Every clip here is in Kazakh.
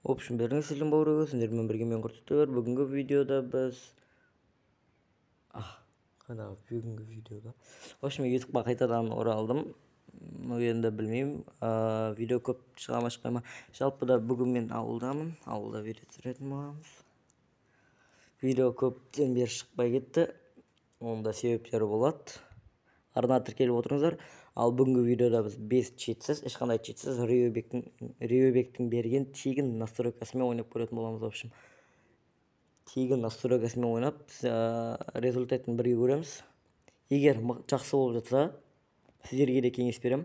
В общем, бәріңе сәлем, бауырлар, сендермен бірге мен, Құртөбе. Бүгінгі видеода біз қайдағы бүгінгі видеода. В общем, ютубқа қайтадан оралдым. Ну, енді білмеймін, видео көп шыға ма, шықпай ма. Жалпы да бүгін мен ауылдамын, ауылда видео түсіретін боламыз. Видео көптен бері шықпай кетті. Оның да себептері болады. Арна тіркеліп отырыңыздар. Ал бүгінгі видеода біз 5 читсіз, ешқандай читсіз Риобектің берген тегін настройкасымен ойнап көретін боламыз. В общем, тегін настройкасымен ойнап, результатын бірге көреміз. Егер жақсы болып жатса, сіздерге де кеңес беремін.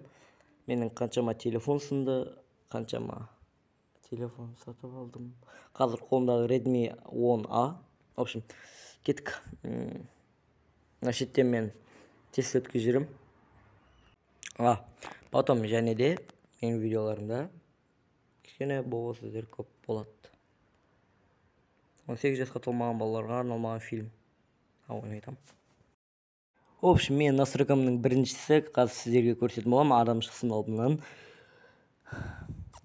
Менің қаншама телефон сынды, қаншама телефон сатып алдым. Қазір қолымдағы Redmi 10A. В общем, кеттік. Мына шеттен мен тест өткізіп жүремін. Потом және де менің видеоларымда кішкене боғы сөздер көп болады. 18 жасқа толмаған балаларға арналмаған фильм. Оны айтамын. В общем, мен настройкамның біріншісі қазір сіздерге көрсететін боламын. Адам шықсын алдынан.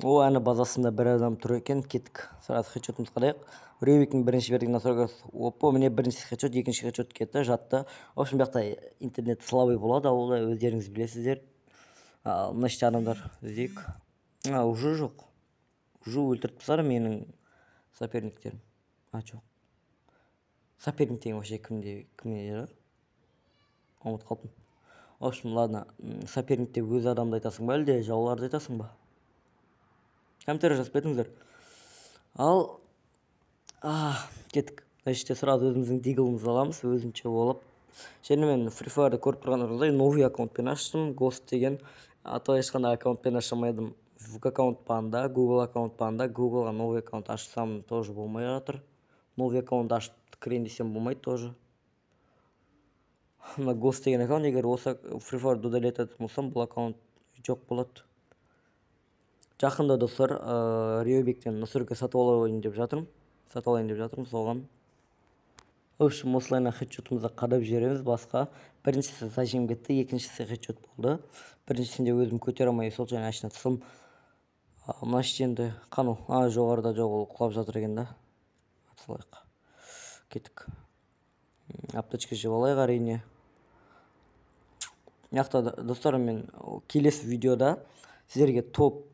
О, әні базасында бір адам тұр екен. Кеттік. Сразу хедшотымызды қарайық. Риобектің бірінші берген настройкасы. Опа, міне бірінші хедшот, екінші хедшот кетті, жатты. В общем, бұл жақта интернет слабый болады, ауылда өздеріңіз білесіздер. Мына жерде адамдар іздейік. Уже жоқ. Уже өлтіріп тастады менің соперниктерім. Жоқ. Соперник деген вообще кімде, кім еді? Ұмытып қалыппын. В общем, ладно, соперник деп өз адамды айтасың ба, әлде жауларды айтасың ба? Комментарий жазып кетіңіздер. Ал, кеттік. Мына жерде сразу өзіміздің диглымызды аламыз, өзінше болып. Және мен Free Fire'ды көріп тұрғандарыңыздай новый аккаунтпен аштым, Ghost деген. А то ешқандай аккаунтпен аша алмадым. VK аккаунт банда, Google аккаунт банда, Google'ға новый аккаунт ашсам тоже болмай жатыр. Новый аккаунт ашып кірейін десем болмайды тоже. Мына Ghost деген аккаунт, егер осы Free Fire'ды удалить ететін болсам, бұл аккаунт жоқ болады. Жақында, достар, Риобектен настройка сатып алайын деп жатырмын. Сатып алайын деп жатырмын соған. В общем, осылайынан хедшотымызды қадап жібереміз басқа. Біріншісі зажим кетті, екіншісі хедшот болды. Біріншісінде өзім көтере алмай сол және ашына тастадым. Мына жерде енді қану, жоғарыда жоқ, ол құлап жатыр екен да. Атсалайық. Кеттік. Аптечка жеп алайық әрине. Мына жақта, достар, мен келесі видеода сіздерге топ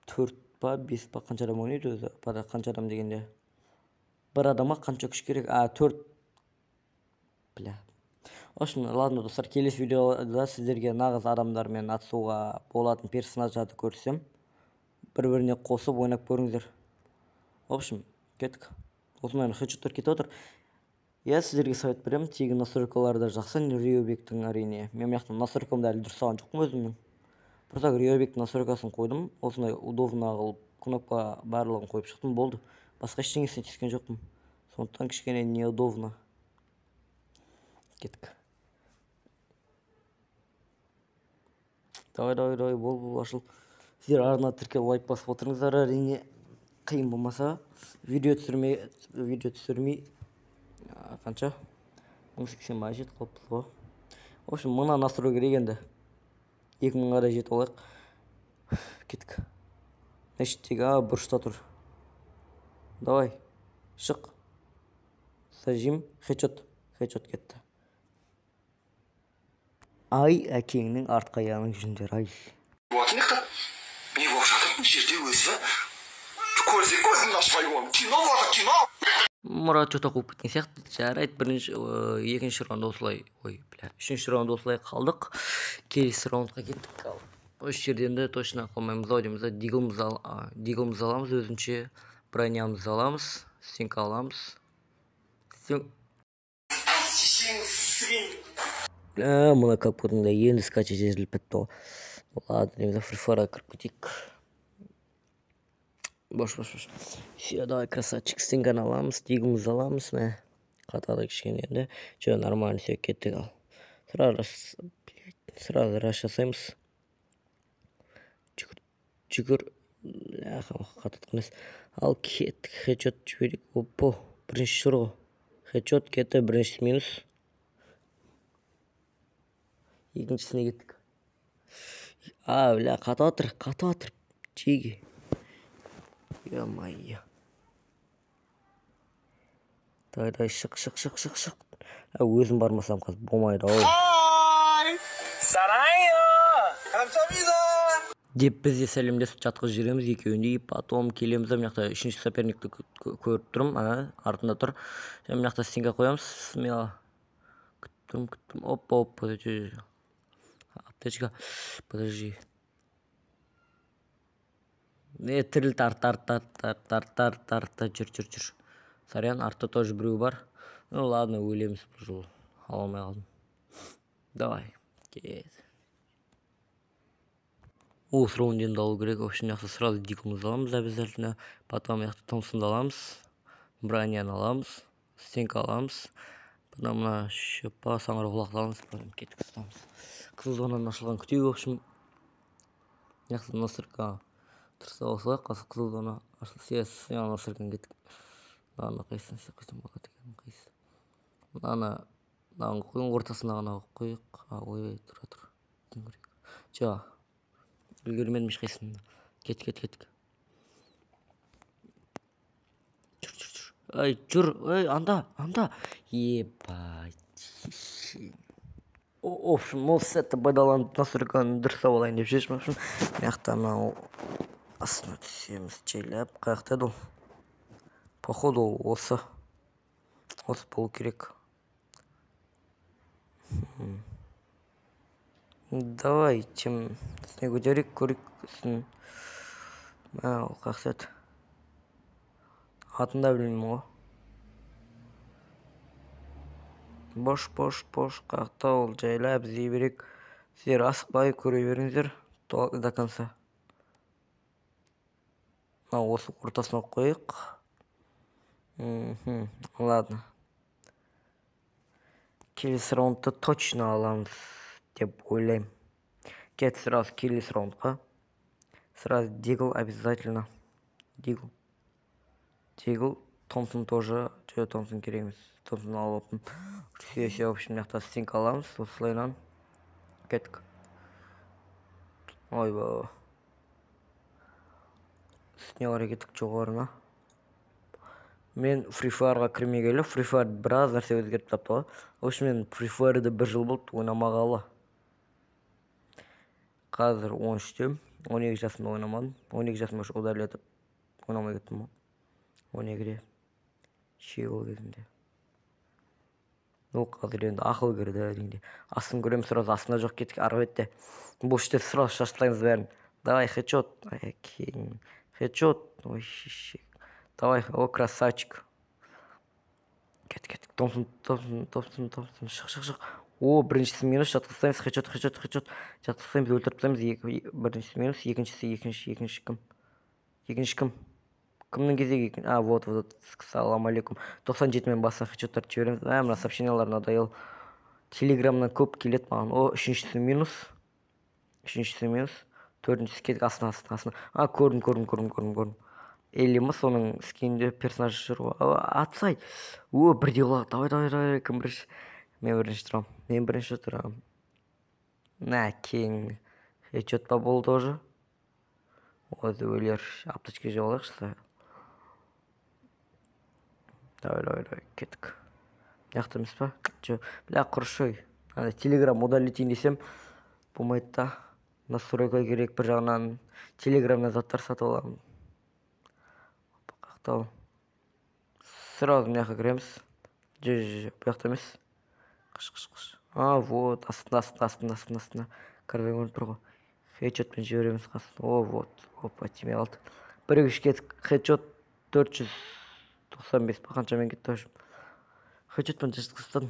4 па, 5 па, қанша адам ойнайды өзі? Қанша адам дегенде? Бір адамға қанша күш керек? 4. Бля. В общем, ладно, достар, келесі видеода сіздерге нағыз адамдармен атысуға болатын персонаждарды көрсем, бір-біріне қосып ойнап көріңіздер. В общем, кеттік. Осындай хедшоттар кетіп отыр. Я сіздерге совет беремін, тегін настройкалары да жақсы, Риобектің әрине. Мен мына жақтан настройкамды әлі дұрыс салған жоқпын өзімнің. Просто Риобектің настройкасын қойдым, осындай удобно қылып кнопка барлығын қойып шықтым, болды. Басқа ештеңесіне тиіскен жоқпын. Сондықтан кішкене неудобно. Кеттік. Давай, давай, давай, бол, бол, ашыл. Сіздер арна тіркеліп лайк басып отырыңыздар, әрине қиын болмаса. Видео түсірмей, қанша? 1080 ба жетіп қалыппыз ғой. В общем, мына настрой керек енді. 2000-ға да жетіп алайық. Кеттік. Мына жердегі, бұрышта тұр. Давай, шық. Зажим, хедшот, хедшот кетті. Ай, әкеңнің артқы аяғының жүндері, ай. Не болып жатыр мына жерде өзі? Көрсе көзін ашпай оны. Кино болады, кино. Мұрат что-то қуып кеткен сияқты. Жарайды, екінші раунд осылай, ой, бля, үшінші раунд осылай қалдық. Келесі раундқа кеттік. Ал осы жерден де точно қалмаймыз ау дейміз. Диглымызды аламыз өзінше, бронямызды аламыз, стенка аламыз. Мына капканың да енді скачать етіліп бітті ғой. Ладно, дейміз, Free Fire'ға кіріп кетейік. Бош, бош, бош. Все, давай, красавчик, стенканы аламыз, диглымызды аламыз, мә. Қатады кішкене енді. Че, нормально, все, кеттік ал. Сразу, блядь, сразу раш жасаймыз. Жүгір, жүгір. Бляха, қататқан емес. Ал кеттік, хедшот жіберейік. Опа, бірінші жүр ғой. Хедшот кетті, бірінші минус. Екіншісіне кеттік. Бля, қатып жатыр, қатып жатыр. Жеге. Ё-моё. Давай, давай, шық, шық, шық, шық, шық. Өзім бармасам қазір болмайды ау. Деп біз де сәлемдесіп жатқызып жібереміз екеуін де, потом келеміз де мына жақта үшінші соперникті көріп тұрмын, артында тұр. Және мына жақта стенка қоямыз, смело. Күтіп тұрмын, күтіп тұрмын. Опа, опа, аптечка, подожди. Не, тіріл, тарт, тарт, тарт, тарт, тарт, тарт, тарт, жүр, жүр, жүр. Сорян, артта тоже біреу бар. Ну ладно, өлеміз бұл жолы. Ала алмай қалдым. Давай, кет. Осы раунд енді алу керек. В общем, мына жақта сразу дикумызды аламыз обязательно. Потом мына жақта Томпсонды аламыз. Броняны аламыз. Стенка аламыз. Потом мына шөппа саңырауқұлақты аламыз. Потом кеттік, ұстамыз. Қызыл зонадан ашылған күтейік, в общем. Мына жақта настройка дұрыстап алсақ, қазір қызыл зона ашылса, смело настройканы кеттік. Мынаны қайсысын істеп қойсам болады екен, қайсысы? Мынаны, мынаны қойын ортасына ғана қойық. А, ойбай, тұра тұр. Көрейік. Жо, үлгермедім ешқайсысын. Кет, кет, кеттік. Жүр, жүр, жүр. Ай, жүр, ей, анда, анда. Ебать. В общем, ол сәтті пайдаланып настройканы дұрыстап алайын деп шештім. В общем, мына жақта мынау астына түсеміз жайлап. Қай жақта еді ол? Походу ол осы. Осы болу керек. Давай, чем үстіне көтерейік, көрейік үстін. Мә, ол қай жақта еді? Атын да білмеймін ғой. Бош, бош, бош, қаяқта ол, жайлап іздей берейік. Сіздер асықпай көре беріңіздер до конца. Мына осы ортасына қояйық. Ладно. Келесі раундты точно аламыз деп ойлаймын. Кет сразу келесі раундқа. Сразу дигл обязательно. Дигл. Дигл. Томпсон тоже. Жо, Томпсон керек емес. Томпсон алып алыппын. Все, все, в общем, мына жақта стенка аламыз. Осылайынан. Кеттік. Ойбай. Үстіне қарай кеттік, жоғарына. Мен Free Fire'ға кірмегелі, Free Fire біраз нәрсе өзгертіп тапты ғой. В общем, мен Free Fire'ды бір жыл болды ойнамағалы. Қазір он үштемін, он екі жасымда ойнамадым. Он екі жасымда уже удалить етіп ойнамай кеттім ғой. Он екіде. Шек ол кезімде. Ну, қазір енді ақыл кірді дегенде. Астын көремін сразу, астында жоқ, кеттік ары бетте. Бұл іште сразу шашып тастаймыз бәрін. Давай, хедшот. Ай, кең. Хедшот. Ой, шешек. Давай, о, красавчик. Кет, кет. Томпсон, Томпсон, Томпсон, Томпсон. Шық, шық, шық. О, біріншісі минус, жатқызып тастаймыз. Хедшот, хедшот, хедшот. Жатқызып тастаймыз, өлтіріп тастаймыз. Екі, біріншісі минус, екіншісі, екінші, екінші кім? Екінші кім? Кімнің кезегі екен? А, вот, вот, салам алейкум. Тоқсан жетімен басына хедшоттарды жібереміз. А, мына сообщениялар надоел. Телеграмнан көп келеді маған. О, үшіншісі минус. Үшіншісі минус. Төртіншісі кеттік, астына, астына, астына. А, көрдім, көрдім, көрдім, көрдім, көрдім. Элли ма, соның скинінде персонаж жүр ғой. О, атсай. О, бірдей құлады. Давай, давай, давай, кім бірінші? Мен бірінші тұрамын. Мен бірінші тұрамын. Мә, кең. Хедшот па болды уже? Өзі өлер. Аптечка жеп алайықшы. Давай, давай, давай, кеттік. Мына жақта емес па? Жоқ, бля, құрышой. Ана Телеграм удалить етейін десем, болмайды да. Настройка керек бір жағынан. Телеграмнан заттар сатып аламын. Қаяқта ол? Сразу мына жаққа кіреміз. Жо, жо, жо, бұл жақта емес. Қыш, қыш, қыш. А, вот, астында, астында, астында, астында, астында. Карвен көрініп тұр ғой. Хедшотпен жібереміз қасына. О, вот, опа, тимей қалды. Бір үш кеттік. Хедшот төрт жүз тоқсан бес па, қаншамен кетті, в общем. Хедшотпен жеткізіп.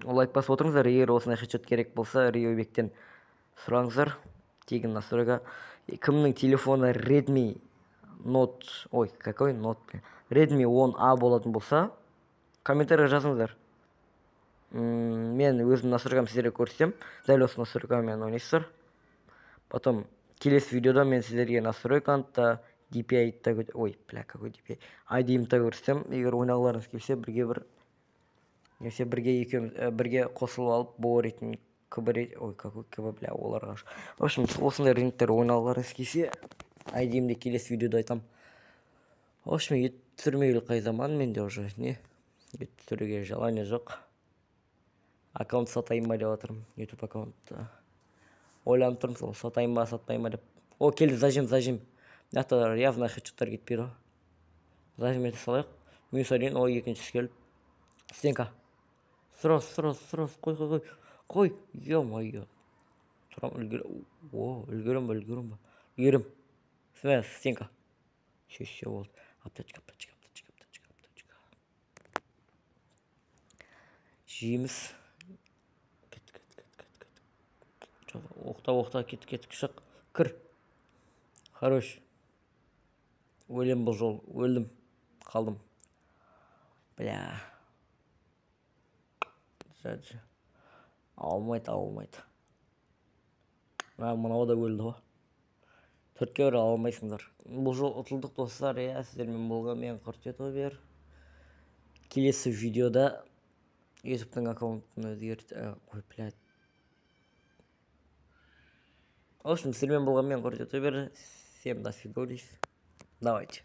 Лайк басып отырыңыздар, егер осындай хедшот керек болса, Риобектен сұраңыздар. Тегін настройка. Кімнің телефоны Redmi Note, ой, какой Note, блин? Redmi 10A болатын болса, комментарийға жазыңыздар. Мен өзім настройкамды сіздерге көрсетемін. Дәл осы настройкамен ойнайсыздар. Потом келесі видеода мен сіздерге настройканы да, D P I-ді да ой, бля, какой D P I? I D-імді да көрсетемін. Егер ойнағыларыңыз келсе, бірге бір, немесе бірге екеуміз бірге қосылып алып, бо рейтинг, К Б рейтинг, ой, какой К Б, бля, оларға. В общем, осындай рейтингтер ойнағыларыңыз келсе, I D-імді келесі видеода айтамын. В общем, ет түсірмегелі қай заман, менде уже не, ет түсіруге желание жоқ. Аккаунт сатайын ба деп жатырмын, YouTube аккаунтты. Ойланып тұрмын сол, сатайын ба, сатпайын ба деп. О, келді, зажим, зажим. Мына жақта явно хедшоттар кетпейді ғой. Зажим ете салайық. Минус один, о, екіншісі келді. Стенка. Сразу, сразу, сразу, қой, қой, қой. Қой, ё-моё. Тұрам, үлгер. О, үлгерем ба, үлгерем ба? Үлгерем. Смә, стенка. Все, болды. Аптечка, аптечка, аптечка, аптечка, аптечка. Жейміз. Кет, кет, кет, кет, кет. Жоқ, оқта, оқта, кет, кет, шық. Кір. Хорош. Өлем бұл жол, өлдім. Қалдым. Бля. Жа. Алмайды, алмайды. Мынау да өлді ғой. 4-ке 1 ала алмайсыңдар. Бұл жол ұтылдық, достар, иә, сіздермен болған мен, Құрт Ютубер. Келесі видеода Ютубтың аккаунтын өзгерт, ой, блядь. В общем, сіздермен болған мен, Құрт Ютубер. Всем до свидания. Давайте.